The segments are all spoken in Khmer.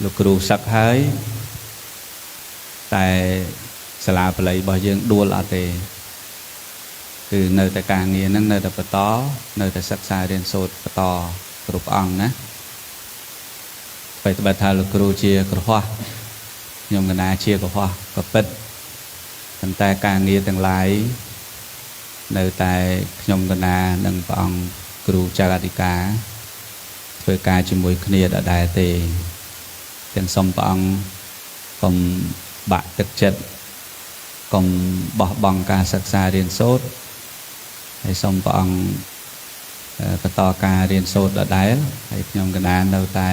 លោកគ្រូសឹកហើយតែសាលាបាលីរបស់យើងដួលអត់ទេគឺនៅតែការងារហ្នឹងនៅតែបន្តនៅតែសិក្សារៀនសូត្របន្តគ្រប់អង្គណាបើត្បិតថាលោកគ្រូជាក្រហោះខ្ញុំកណាជាក្រហោះក៏ពិតប៉ុន្តែការងារទាំងឡាយនៅតែខ្ញុំកណានិងព្រះអង្គគ្រូចៅអធិការធ្វើការជាមួយគ្នាដដែលទេទាំងសូមព្រះអង្គកុំបាក់ទឹកចិត្តកុំបោះបង់ការសិក្សារៀនសូត្រហើយសូមព្រះអង្គបន្តការរៀនសូត្រដដែលហើយខ្ញុំកណានៅតែ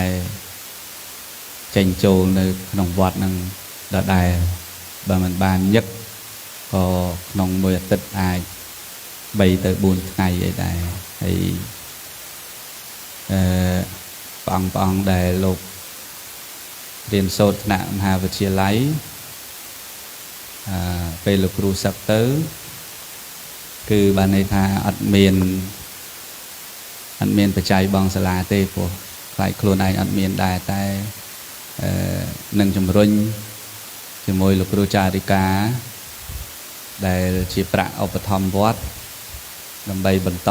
ចេញចូលនៅក្នុងវត្តនឹងដដែលបើមិនបានញឹកក៏ក្នុងមួយអាទិត្យអាច3ទៅ4ថ្ងៃអីដែរហើយអឺព្រះអង្គដែលលោករៀនសូត្រថ្នាក់មហាវិទ្យាល័យពេលលោកគ្រូសឹកទៅគឺបានន័យថាអត់មានបច្ច័យបងសាលាទេព្រោះខ្លាចខ្លួនឯងអត់មានដែរតែនឹងជំរុញជាមួយលោកគ្រូចារិកាដែលជាប្រាក់ឧបត្ថម្ភវត្តដើម្បីបន្ត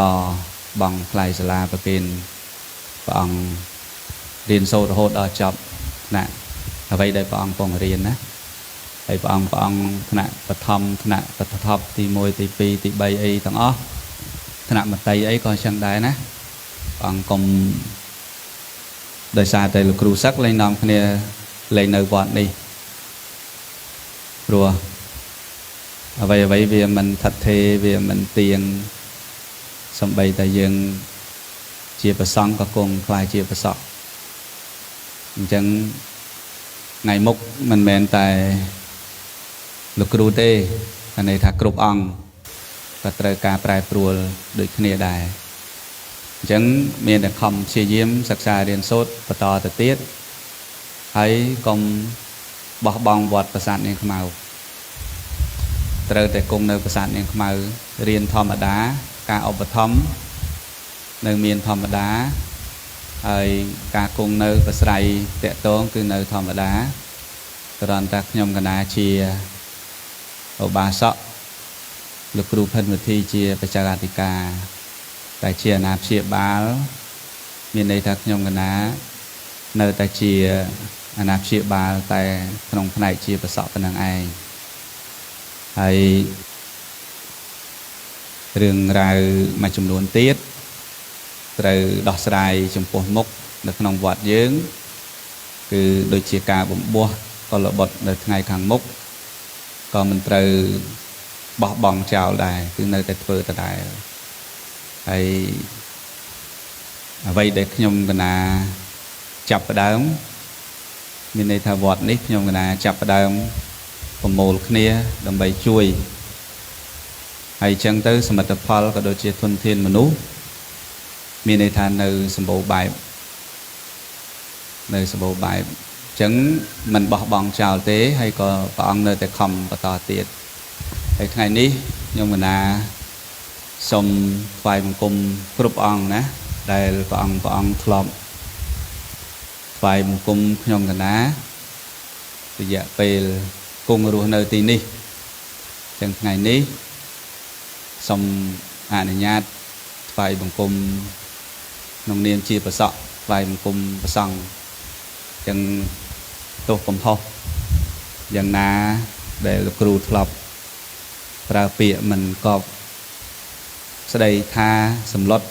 បង់ថ្លៃសាលាប្រគេនព្រះអង្គរៀនសូត្ររហូតដល់ចប់ថ្នាក់អ្វីដែលព្រះអង្គពងរៀនណាហើយព្រះអង្គថ្នាក់បឋមថ្នាក់បឋមទី1ទី2ទី3អីទាំងអស់ថ្នាក់មត្តេយអីក៏អញ្ចឹងដែរណាព្រះអង្គកុំដោយសារតែលោកគ្រូសឹកលែងនាំគ្នាលែងនៅវត្តនេះព្រោះអ្វីវាមិនថិតថេរវាមិនទៀងសំបីតែយើងជាប្រសង់ក៏គង់ខ្លាយជាប្រសក់អញ្ចឹងថ្ងៃមុខមិនមែនតែលោកគ្រូទេអាន័យថាគ្រប់អង្គក៏ត្រូវការប្រែប្រួលដូចគ្នាដែរអញ្ចឹងមានតែខំព្យាយាមសិក្សារៀនសូត្របន្តទៅទៀតហើយកុំបោះបង់វត្តប្រាសាទនាងខ្មៅត្រូវតែគង់នៅប្រាសាទនាងខ្មៅរៀនធម្មតាការឧបត្ថម្ភនៅមានធម្មតាហើយការគង់នៅប្រស្រ័យតាក់ទងគឺនៅធម្មតាគ្រាន់តែខ្ញុំកណាជាឧបាសកលោកគ្រូភិនវិធីជាបច្ចាអធិការតែជាអាណាព្យាបាលមានន័យថាខ្ញុំកណានៅតែជាអាណាព្យាបាលតែក្នុងផ្នែកជាប្រសក់ប៉ុណ្ណឹងឯងហើយរឿងរ៉ាវមួយចំនួនទៀតត្រូវដោះស្រាយចំពោះមុខនៅក្នុងវត្តយើងគឺដូចជាការបំបោះកុលបុត្រនៅថ្ងៃខាងមុខក៏មិនត្រូវបោះបង់ចោលដែរគឺនៅតែធ្វើដដែលហើយអ្វីដែលខ្ញុំកណាចាប់ផ្ដើមមានន័យថាវត្តនេះខ្ញុំកណាចាប់ផ្ដើមប្រមូលគ្នាដើម្បីជួយហើយអញ្ចឹងទៅសមិទ្ធផលក៏ដូចជាធនធានមនុស្សមានន័យថានៅសម្បូរបែបនៅសម្បូរបែបអញ្ចឹងមិនបោះបង់ចោលទេហើយក៏ព្រះអង្គនៅតែខំបន្តទៀតហើយថ្ងៃនេះខ្ញុំកណាសូមថ្វាយបង្គំគ្រប់អង្គណាដែលព្រះអង្គធ្លាប់ថ្វាយបង្គំខ្ញុំកណារយៈពេលគង់រស់នៅទីនេះអញ្ចឹងថ្ងៃនេះសូមអនុញ្ញាតថ្វាយបង្គំក្នុងនាមជាប្រសក់ថ្វាយបង្គំព្រះសង្ឃអញ្ចឹងទោសកំហុសយ៉ាងណាដែលលោកគ្រូធ្លាប់ប្រើពាក្យមិនកប់ស្ដីថាសម្លុត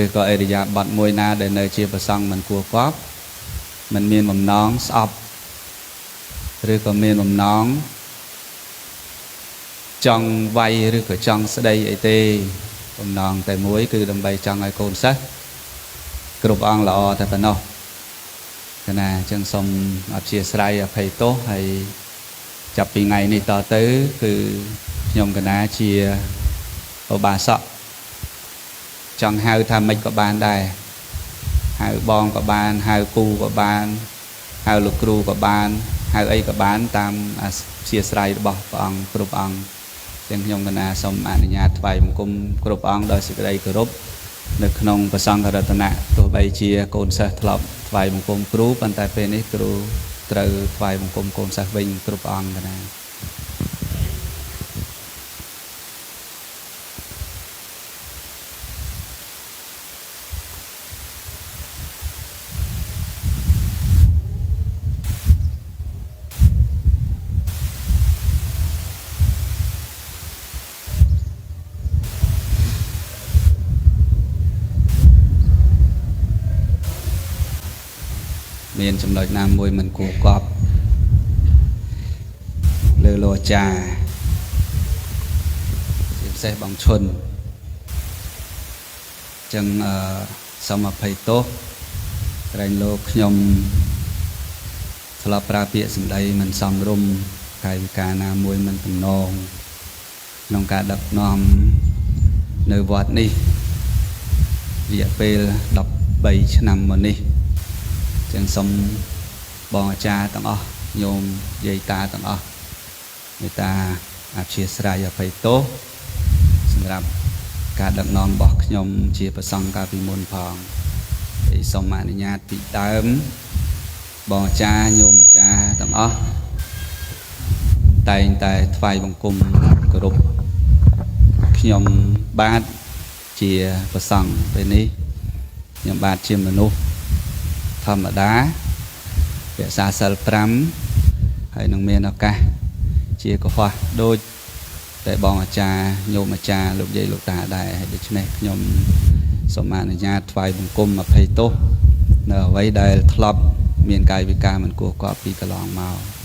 ឬក៏អរិយាប័ត្រមួយណាដែលនៅជាប្រសង់មិនគួរកប់មិនមានបំណងស្អប់ឬក៏មានបំណងចង់វាយឬក៏ចង់ស្ដីអីទេបំណងតែមួយគឺដើម្បីចង់ឲ្យកូនសិស្សគ្រប់អង្គល្អតែប៉ុណ្ណោះកណាអញ្ចឹងសូមអធ្យាស្រ័យអភ័យទោសហើយចាប់ពីថ្ងៃនេះតទៅគឺខ្ញុំកណាជាឧបាសកចង់ហៅថាម៉េចក៏បានដែរហៅបងក៏បានហៅពូក៏បានហៅលោកគ្រូក៏បានហៅអីក៏បានតាមអធ្យាស្រ័យរបស់ព្រះអង្គគ្រប់អង្គទាំងខ្ញុំកណាសូមអនុញ្ញាតថ្វាយបង្គំគ្រប់អង្គដោយសេចក្តីគោរពនៅក្នុងព្រះសង្ឃរតនៈទោះបីជាកូនសិស្សធ្លាប់ ថ្វាយបង្គំគ្រូប៉ុន្តែពេលនេះគ្រូត្រូវថ្វាយបង្គំកូនសិស្សវិញគ្រប់អង្គណាមានចំណុចណាមួយមិនគួរកប់លើលោកអាចារ្យជាពិសេសបងឈុនចឹងសូមអភ័យទោសក្រែងលោកខ្ញុំធ្លាប់ប្រើពាក្យសម្ដីមិនសមរម្យកាយវិការណាមួយមិនទំនងក្នុងការដឹកនាំនៅវត្តនេះរយៈពេល13ឆ្នាំមកនេះចឹងសូមបងអាចារ្យទាំងអស់ញោមយាយតាទាំងអស់មេត្តាអធ្យាស្រ័យអភ័យទោសសម្រាប់ការដឹកនាំរបស់ខ្ញុំជាព្រះសង្ឃកាលពីមុនផងហើយសូមអនុញ្ញាតពីដើមបងអាចារ្យញោមអាចារ្យទាំងអស់តែងតែថ្វាយបង្គំគោរពខ្ញុំបាទជាព្រះសង្ឃពេលនេះខ្ញុំបាទជាមនុស្សធម្មតារក្សាសិល5ហើយនឹងមានឱកាសជាកុហកដូចតែបងអាចារ្យញោមអាចារ្យលោកយាយលោកតាដែរហើយដូច្នេះខ្ញុំសូមអនុញ្ញាតថ្វាយបង្គំអភ័យទោសនៅអ្វីដែលធ្លាប់មានកាយវិការមិនគួរកប់ពីកន្លងមក